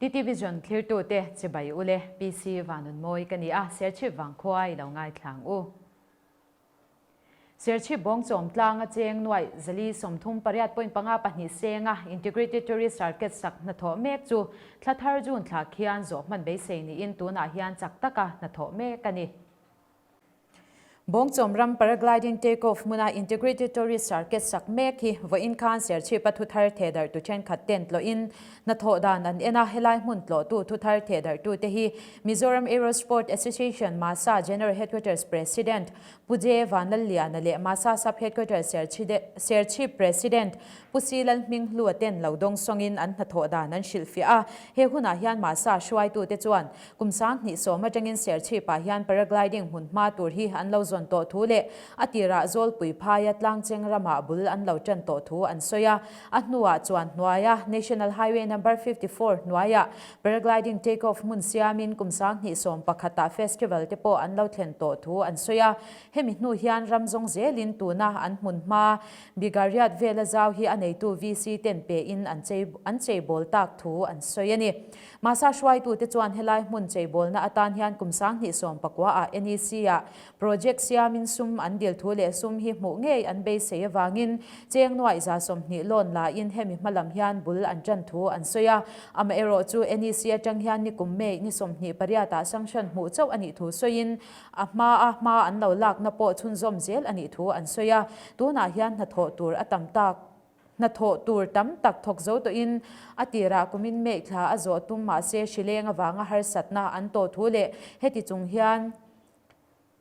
TT Vision thlirtute chibai ule PC Vanunmawi ka ni a, Serchhip vangkhua i lo ngaithla ang u. Serchhip bawngchawm tlanga cheng nuaih 438 point panga pahnih senga Integrated Tourist Circuit sak hnathawh mek chu thla thar June thla khian zawh hman beisei niin tunah hian chak taka hnathawh mek a ni. Bawngchawm ram Paragliding Take-off hmuna Integrated Tourist Circuit sak mek hi vawiin khan Serchhipa thuthar thehdarhtu thenkhat ten tlawhin hnathawh dan an en a, helai hmun tlawhtu thuthar thehdarhtute hi Mizoram Aerosport Association, MASA, General Headquarters President Pu J. Vanlalliana leh MASA Sub Headquarters Serchhip President Pu Si Lalhminghlua ten lo dawng sawngin an hnathawh dan an hrilhfiah a, he hunah hian MASA hruaitute chuan Kum 2010 atangin Serchhipah hian paragliding hmun hma tur hi an lo zawn tawh thu leh a tirah Zawlpui phaia Tlangcheng ramah bul an lo tan tawh thu an sawi a. A hnuah chuan hnuaia National Highway Number 54 hnuaiah paragliding take off hmun siamin kum 2011ah festival te pawh an lo thlen tawh thu an sawi a. Hemi hnu hian ram zawng zelin tuna an hmun hma Bigariat vela zau hi a neitu VC ten pein an cheibawl tak thu an sawi a ni. Masa hruaitute chuan helai hmun cheibawlna atan hian kum 2019 ah NEC ah project siamin sum an dil thu leh sum hi hmuh ngei an beisei avangin cheng nuaih 20 loan laiin hemi hmalam hian bul an tan thu an sawi a. Amaherawh chu NEC atang hian nikum May ni 28 ah sanction hmuh chauh a nih thu sawiin a hma a hma an lo lakna pawh chhunzawm zel a nih thu an sawi a. Tunah hian hnathawh tur a tam tak. Hnathawh tur tam tak thawk zo tawhin a tirah kumin May thla a zawh tum mahse hrileng avanga harsatna an tawh thu leh heti chung hian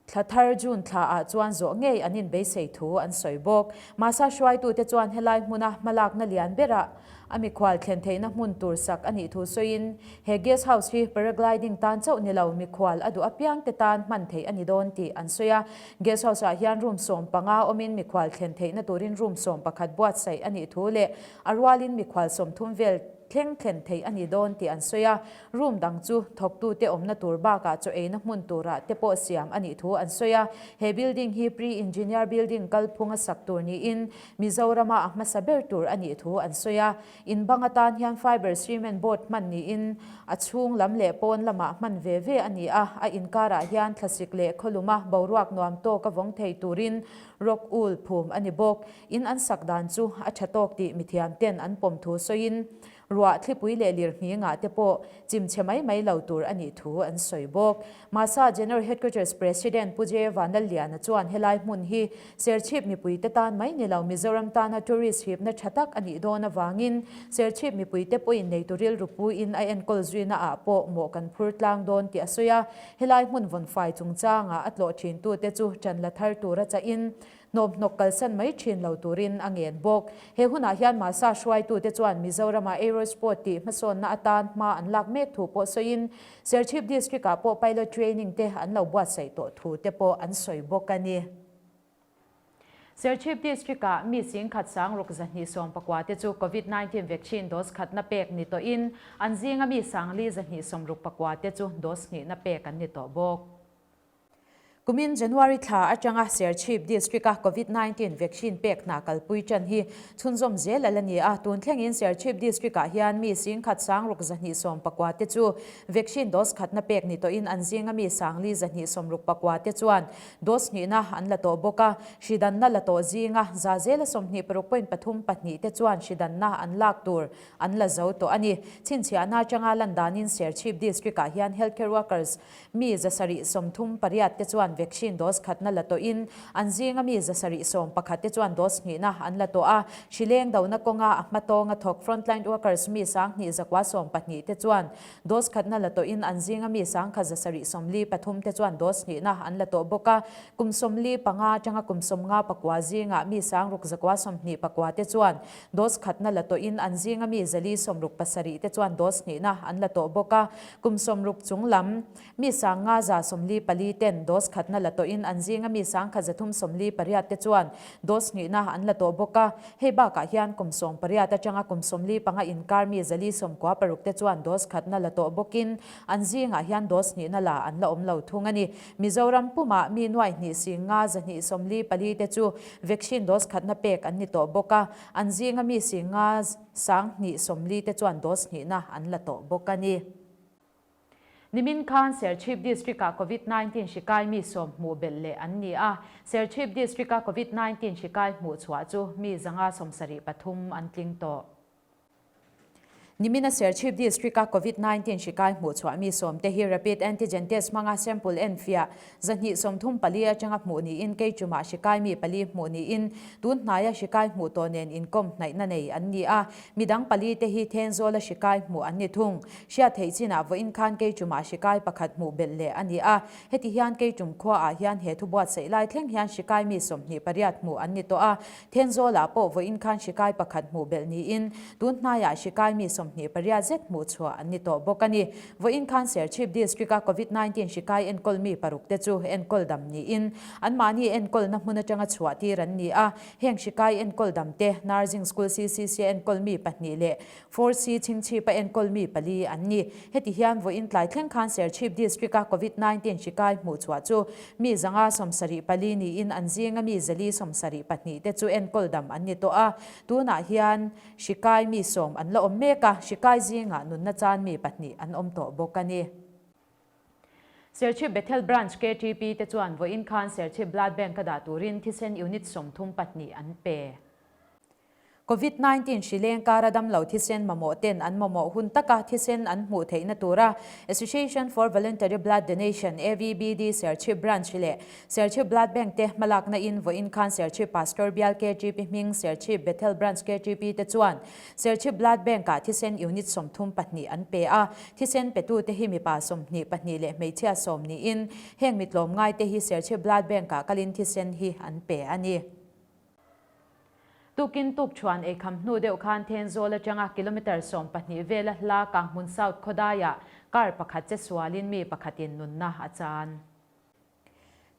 thla thar June thla ah chuan zawh ngei an inbeisei thu an sawi bawk. Masa hruaitute chuan helai hmuna hmalakna lian berah a mikhual thlen theihna hmun tur sak a nih thu sawiin he guest house hi paragliding tan chauh ni lo mikhual a duh apiangte tan hman theih a ni dawn tih an sawi a. Guest house ah hian room 15 awmin mikhual thlen theihna turin room 11 buatsaih a nih thu leh a rualin mikhual 30 vel thleng thlen theih a ni dawn tih an sawi a. Room dang chu thawktute awmna tur bakah chaw eina hmun turah te pawh siam a nih thu an sawi a. He building hi pre-engineer building kalphunga sak tur niin Mizorama a hmasa ber tur a nih thu an sawi a. In bang atan hian fibre cement board hman niin a chhung lam leh pawn lamah hman ve ve a ni a, a inkarah hian thlasik leh khawluma boruak nuam tawk a vawng thei turin rock wool phum a ni bawk. In an sak dan chu a tha tawk tih mithiam ten an pawm thu sawiin ruah thlipui leh lirnghingah te pawh chimchhe mai mai lo tur a nih thu an sawi bawk. Masa General Headquarters President Pu J. Vanlalliana chuan helai hmun hi Serchhip mipuite tan mai ni lo Mizoram tana tourist hipna tha tak a nih dawn avangin Serchhip mipuite pawhin neitu rilru puiin a enkawl zuina ah pawh mawh kan phur tlang dawn tih a sawi a. Helai hmun vawnfai chungchangah a tlawh thintute chu tan la thar tura chahin Hnawmhnawk kalsan mai thin lo turin a ngen bawk. He hunah hian Masa hruaitute chuan Mizorama Aerosport tih hmasawnna atan hma an lak mek thu pawh sawiin, Serchhip District-ah pawh pilot training te an lo buatsaih tawh thu te pawh an sawi bawk a ni. Serchhip District-ah mi singkhat sangruk 219 te chu Covid 19 vaccine dose khatna pek ni tawhin, an zinga mi sangli 269 te chu dose hnihna pek an ni tawh bawk. Kumin January thla atanga Serchhip District-a Covid 19 vaccine pek hna kalpui tan hi chhunzawm zel a la ni a. Tun thlengin Serchhip District-ah hian mi singkhat sangruk 219 te chu vaccine dose khatna pek ni tawhin an zinga mi sangli 269 te chuan dose hnihna an la tawh bawk a. Hridanna la tawh zinga za zela 26 point pathum pahnih te chuan hridanna an lak tur an la zo tawh a ni. Chhinchhiahna atanga lan danin Serchhip District-ah hian healthcare workers Mi 738 te chuan vaccine dose khatna la tawhin, an zinga mi 711 te chuan dose hnihna an la tawh a. Hrileng dona kawnga a hma tawnga thawk frontline workers mi 2112 te chuan dose khatna la tawhin, an zinga mi 1773 te chuan dose hnihna an la tawh bawk a. Kum 45 atanga kum 59 zingah mi 6924 te chuan dose khatna la tawhin, an zinga mi 467 te chuan dose hnihna an la tawh bawk a. Kum 60 chung lam, mi 54 ten dose khat. khatna la tawhin an zinga mi 1348 te chuan dose hnihna an la tawh bawk a. Hei bakah hian kum 18 atanga kum 45 inkar mi 496 te chuan dose khatna la tawh bawkin an zingah hian dose hnihna la an la awm lo thung a ni. Mizoram pumah mi nuai hnih singa 274 te chu vaccine dose khatna pek an ni tawh bawk a, an zinga mi singa 240 te chuan dose hnihna an la tawh bawk a ni. Nimin khan Serchhip District-ah Covid 19 hri kai mi sawm hmuh belh leh an ni a, Serchhip District-a Covid 19 hri kai hmuh chhuah chu mi 573 an tling tawh. Nimina Serchhip District-a Covid 19 hri kai hmuh chhuah mi sawm te hi Rapid Antigen Test hmanga sample enfiah 234 atanga hmuh niin Keichumah hri kai mi pali hmuh niin tun hnaia hri kai hmuh tawh nen inkawm hnaihna nei an ni a, midang pali te hi Thenzawla hri kai hmuh an ni thung. Hriat theih chinah vawiin khan Keichumah hri kai pakhat hmuh belh leh a ni a, heti hian Keichum khuaah hian he thu buatsaih lai thleng hian hri kai mi 28 hmuh an ni tawh a, Thenzawlah pawh vawiin khan hri kai pakhat hmuh belh niin tun hnaiah hri kai mi 28 zet hmuh chhuah an ni tawh bawk a ni. Vawiin khan Serchhip District-a Covid 19 hri kai enkawl mi paruk te chu enkawl dam niin anmahni enkawlna hmun atanga chhuah tir an ni a. Heng hri kai enkawl dam te Nursing School CCC a enkawl mi pahnih leh 4C Chhingchhip-a enkawl mi pali an ni. Heti hian vawiin tlai thleng khan Serchhip District-a Covid 19 hri kai hmuh chhuah chu mi 574 niin an zinga mi 472 te chu enkawl dam an ni tawh a. Tunah hian Hri kai mi sawm an la awm mek a, hri kai zingah nunna chan mi pahnih an awm tawh bawk a ni. Serchhip Bethel Branch KTP te chuan vawiin khan Serchhip Blood Bank a dah turin thisen unit 32 an pe. Covid 19 hri leng kara damlo thisen mamawh ten an mamawh hun taka thisen an hmuh theihna tura Association for Voluntary Blood Donation, AVBD, Serchhip Branch leh Serchhip Blood Bank te hmalakna in vawiin khan Serchhip Pastor Bial KTP hming Serchhip Bethel Branch KTP te chuan Serchhip Blood Bank ah thisen unit 32 an pe a, thisen petu te hi mipa 22 leh hmeichhia sawm niin heng mi tlawmngai te hi Serchhip Blood Bank ah kalin thisen hi an pe a ni. Tukin tuk chuan eikham hnu deuh khan Thenzawl atanga kilometre 12 vela hla Kanghmun South khawdaiah car pakhat che sualin mi pakhatin nunna a chan.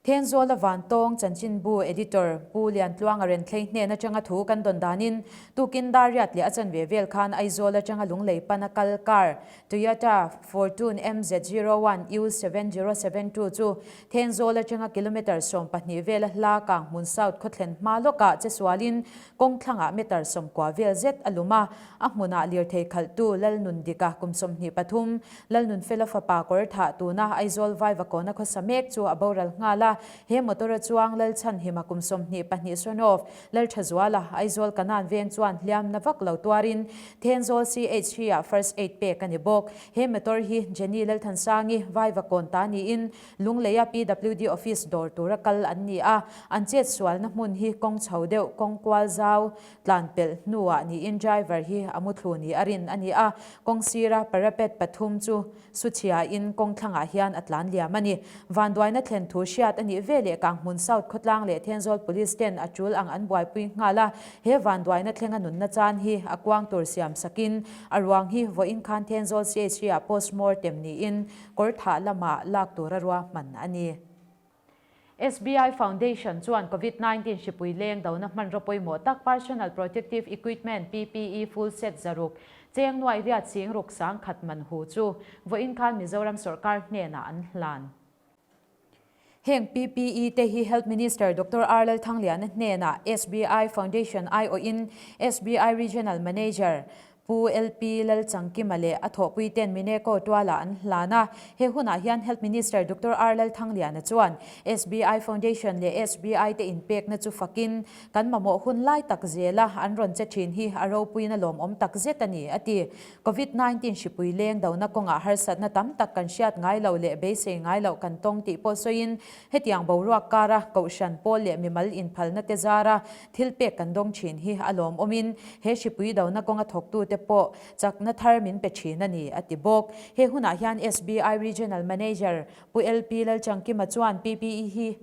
Thenzawla Vantawng Chanchinbu Editor Pu Liantluanga Renthlei hnen atanga thu kan dawn danin tukin dar riat leh a chanve vel khan Aizawl atanga Lunglei pana kal car Toyota Fortune MZ 01 U 7072 chu Thenzawl atanga kilometre 12 vela hla Kanghmun South khawthlen hma lawkah che sualin kawng thlangah meter 90 vel zet a lum a, a hmunah lirthei khalhtu Lalnundika kum 23 Lalnunfela fapa kawr thah tuna Aizawl Vaivakawna khawsa mek chu a boral nghal a, he motor a chuang Lalchhanhima kum 22 Sonov, Lalthazuala, Aizawl Kanan veng chuan hliamna vak lo tuarin Thenzawl CHC ah First Aid pek a ni bawk. He motor hi Jenny Lalthansangi, Vaivakawn ta niin Lungleia PWD office dawr tura kal an ni a, an chetsualna hmun hi kawng chho deuh, kawng kual zau, Tlan pelh hnuah niin driver hi a muthlu ni a rin a ni a, kawng sira parapet pathum chu su chhiain kawng thlangah hian a tlan liam a ni. Vanduaina thlen thu hriat a nih veleh Kanghmun South khawtlang leh Thenzawl Police ten a tul ang an buaipui nghal a, he vanduaina thlenga nunna chan hi a kuang tur siam sakin a ruang hi vawiin khan Thenzawl CHC ah postmortem niin kawr thah lamah lak tura ruahman a ni. SBI Foundation chuan Covid 19 hripui leng dona hmanraw pawimawh tak Personal Protective Equipment, PPE, full set 600, cheng nuai riat sing ruk sang khat man hu chu vawiin khan Mizoram sawrkar hnenah an hlan. Heng PPE te hi Health Minister Doctor R Lalthangliana hnenah SBI Foundation aiawhin SBI Regional Manager Pu LP Lalchangkima leh a thawhpuite'n Mineco tualah an hlan a. He hunah hian Health Minister Doctor R Lalthangliana chuan SBI Foundation leh SBI te inpekna chu fakin kan mamawh hun lai tak zela an rawn che thin hi a ropuiin a lawmawm tak zet a ni, a ti. Covid 19 hripui leng dona kawngah harsatna tam tak kan hriat ngai lo leh beisei ngai loh kan tawng tih pawh sawiin hetiang boruak kara kohhran pawl leh mimal inphalna te zara Thil pek kan dawng thin hi a lawmawmin he hripui dona kawnga thawktute pawh chakna thar min pe thin a ni, a ti bawk. He hunah hian SBI Regional Manager Pu LP Lalchangkima chuan PPE hi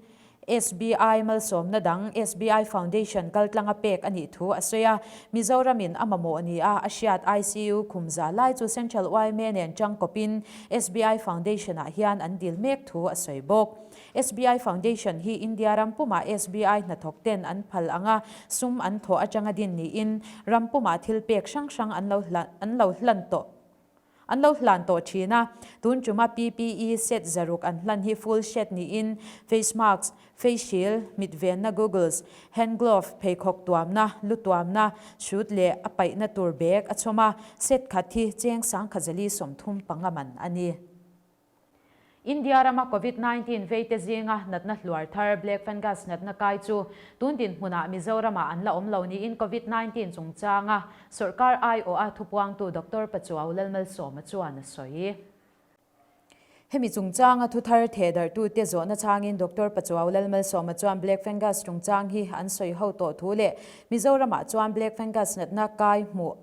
SBI malsawmna dang SBI Foundation kaltlanga pek a nih thu a sawi a. Mizoramin a mamawh ni a a hriat ICU khum za lai chu Central yma nen tangkawpin SBI Foundation-ah hian an dil mek thu a sawi bawk. SBI Foundation hi India ram pumah SBI hnathawk ten an phal anga sum an thawh atanga din niin ram pumah thil pek hrang hrang an lo an lo hlan tawh an lo hlan tawh thin a. Tun tuma PPE set zaruk an hlan hi full set niin face mask, face shield, mit venna goggles, hand glove, pheikhawk tuamna, lu tuamna, suit leh a paihna tur bag a chhawm a, set khat hi cheng sangkhazali 35 man a ni. India rama Covid 19 veite zinga natna hluar thar Black Fungus natna kai chu tun dinhmunah Mizoramah an la awm lo niin Covid 19 chungchanga sawrkar aiawha thupuangtu Doctor Pachuau Lalmalsawma chuan a sawi. Hemi chungchanga thuthar thehdarhtute zawhna changin Doctor Pachuau Lalmalsawma chuan Black Fungus chungchang hi an sawi ho tawh thu leh Mizoramah chuan Black Fungus natna kai hmuh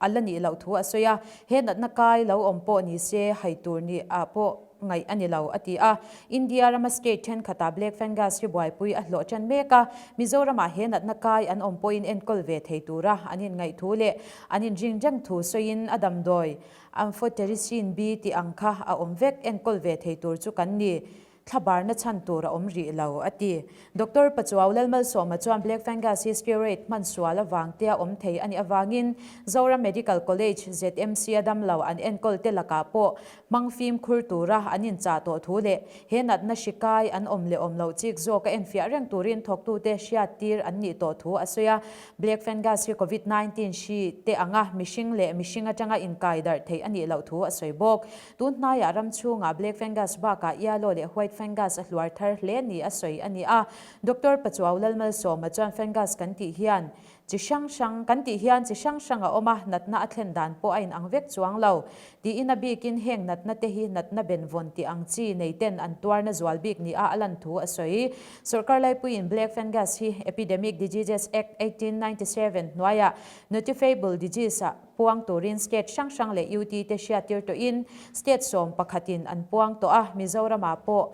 A la nih loh thu a sawi a, he natna kai lo awm pawh ni se hai tur ni ah pawh ngaih a ni lo, a ti a. India rama state thenkhatah Black Fungus hi buaipui a hlawh tan mek a, Mizoramah he natna kai an awm pawhin enkawl ve thei tura an inngaih thu leh an inring reng thu sawiin a damdawi Amphotericin B tih ang kha a awm vek enkawl ve thei tur chu kan ni. Thlabarna chhan tur a awm rih lo, a ti. Doctor Pachuau Lalmalsawma chuan Black Fungus hi steroid hman sual avang tia awm thei a nih avangin Zoram Medical College, ZMC, a damlo an enkawl te lakah pawh hmang fimkhur tura an inchah tawh thu leh he natna hri kai an awm leh awm loh chik zawk a enfiah reng turin thawktute hriattir an nih tawh thu a sawi a. Black Fungus hi Covid 19 hri te anga mihring leh mihring atanga inkai darh theih a nih loh thu a sawi bawk. Tun hnaiah ram chhungah Black Fungus bakah Yellow leh White Fungus a hluar thar hle ni a sawi a ni a. Doctor Pachuau Lalmalsawma chuan Fungus kan tih hian chi hrang hrang kan tih hian chi hrang hrang a awm a, natna a thlen dan pawh a inang vek chuang lo. Tiin a bikin heng natna te hi natna benvawn tih ang chi nei ten an tuarna zual bik ni a a lan thu a sawi. Sawrkar laipuiin Black Fungus hi Epidemic Diseases Act 1897 hnuaiah Notifiable Disease ah Puang turin state hrang hrang leh UT te hriattir tawhin state sawm pakhatin an puang tawh a, Mizoramah pawh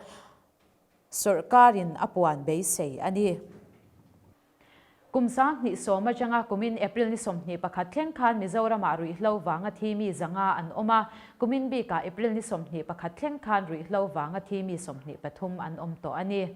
sawrhkarin a puan beisei a ni. Kum 2010 atanga kumin April ni 21 thleng khan Mizoramah ruihhlo vanga thi mi zanga an awm a, kumin bikah April ni 21 thleng khan ruihhlo vanga thi mi 23 an awm tawh a ni.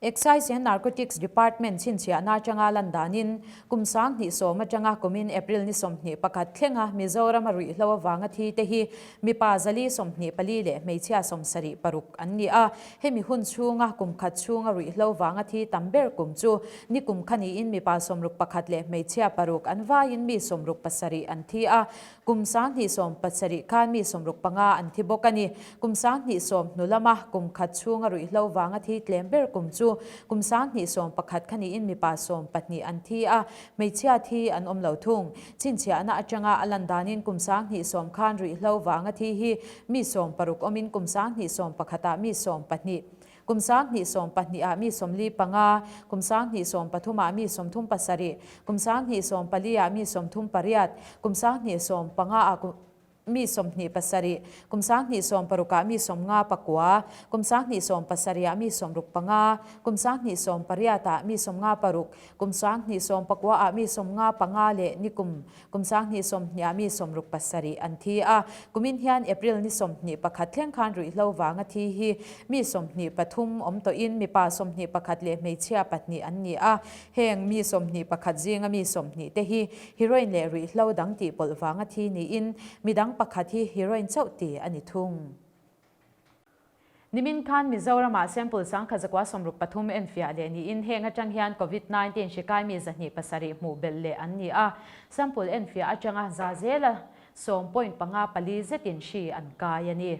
Excise and Narcotics Department chhinchhiahna atanga lan danin kum 2010 atanga kumin April ni 21 thlenga Mizorama ruihhlo avanga thi te hi mipa 424 leh hmeichhia 76 an ni a. Hemi hun chhunga kum khat chhunga ruihhlo vanga thi tam ber kum chu ni kum kha niin mipa 61 leh hmeichhia paruk an vaiin mi 67 an thi a. Kum 2017 khan mi 65 an thi bawk a ni. Kum 2010 hnu lama kum khat chhunga ruihhlo vanga thi tlem ber kum chu kum 2011 kha niin mipa 12 an thi a, hmeichhia thi an awm lo thung. Chhinchhiahna atanga a lan danin kum 2010 khan ruihhlo vanga thi hi mi 60 awmin kum 2011 ah mi 12 Kum 2012 ah mi 45, kum 2013 ah mi 37, kum 2014 ah mi 38, kum 2015 ah mi 27, kum 2016 ah mi 59, kum 2017 ah mi 65, kum 2018 ah mi 56, kum 2019 ah mi 55 leh nikum Kum 2020 ah mi 67 an thi a, kumin hian April ni 21 thleng khan ruihhlo vanga thi hi mi 23 awm tawhin mipa 21 leh hmeichhia pahnih an ni a, heng mi 21 zinga mi 20 te hi heroin leh ruihhlo dang tih pawlh vanga thi niin midang pakhat hi heroin chauh ti a ni thung. Nimin khan Mizoramah sample 1163 enfiah leh niin heng atang hian Covid 19 hri kai mi 207 hmuh belh leh an ni a, sample enfiah atanga za zela sawm point panga pali zetin hri an kai a ni.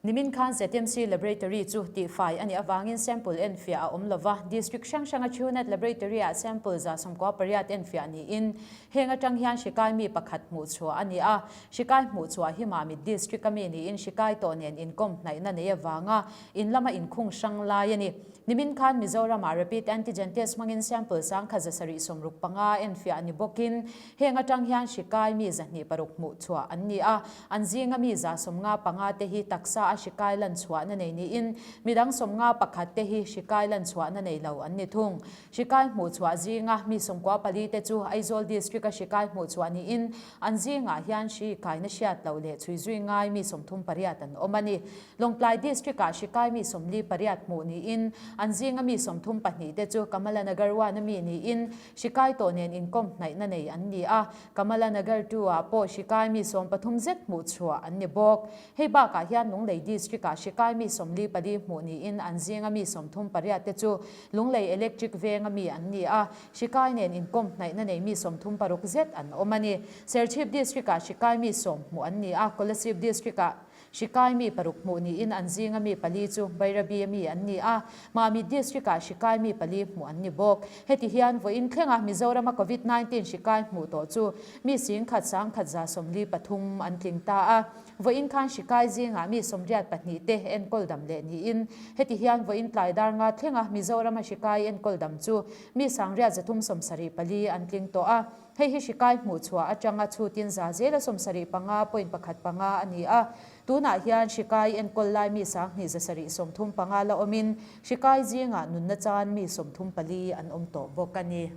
Nimin khan ZMC Laboratory chu tihfai a nih avangin sample enfiah a awm lova, District hrang hranga Truenat Laboratory-ah sample 98 enfiah niin Heng atang hian hri kai mi pakhat hmuh chhuah a ni a, hri kai hmuh chhuah hi Mamit District a mi niin hri kai tawh nen inkawm hnaihna nei avanga in lama inkhung hrang lai a ni. Nimin khan Mizoramah Rapid Antigen Test hmangin sample 1765 enfiah ni bawkin heng atang hian hri kai mi 26 hmuh chhuah an ni a, an zinga mi 95 te hi taksa a. a hri kai lan chhuahna nei niin midang 51 te hi hri kai lan chhuahna nei lo an ni thung. Hri kai hmuh chhuah zinga mi 94 te chu Aizawl District a hri kai hmuh chhuah niin an zingah hian hri kaina hriat loh leh chhui zui ngai mi 38 an awm a ni. Lawngtlai District ah hri kai mi 48 hmuh niin an zinga mi 32 te chu Kamala Nagar one a mi niin hri kai tawh nen inkawm hnaihna nei an ni a. Kamala Nagar two ah pawh hri kai mi 13 zet hmuh chhuah an ni bawk. Hei bakah hian Lunglei District ah hri kai mi 44 hmuh niin an zinga mi 38 te chu Lunglei Electric venga mi an ni a, hri kai nen inkawm hnaihna nei mi 36 zet an awm a ni. Serchhip District ah hri kai mi 10 hmuh an ni a, Kolasib District ah Hri kai mi 6 hmuh niin an zinga mi pali chu Bairabi mi an ni a, Mamit District-ah hri kai mi pali hmuh an ni bawk. Heti hian vawiin thlenga Mizorama Covid 19 hri kai hmuh tawh chu mi 11,143 an tling ta a. Vawiin khan hri kai zingah mi 82 te enkawl dam leh niin heti hian vawiin tlai dar nga thlenga Mizorama hri kai enkawl dam chu mi 9374 an tling tawh a. Hei hi hrikai hmuh chhuah atanga chhutin za zela 75.15 a ni a. Tunah hian hrikai enkawl lai mi 2735 la awmin hrikai zingah nunna chan mi 34 an awm tawh bawk a ni.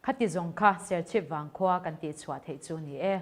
Khati zawng kha Serchhip vangkhua kan tihchhuah theih chu ni e.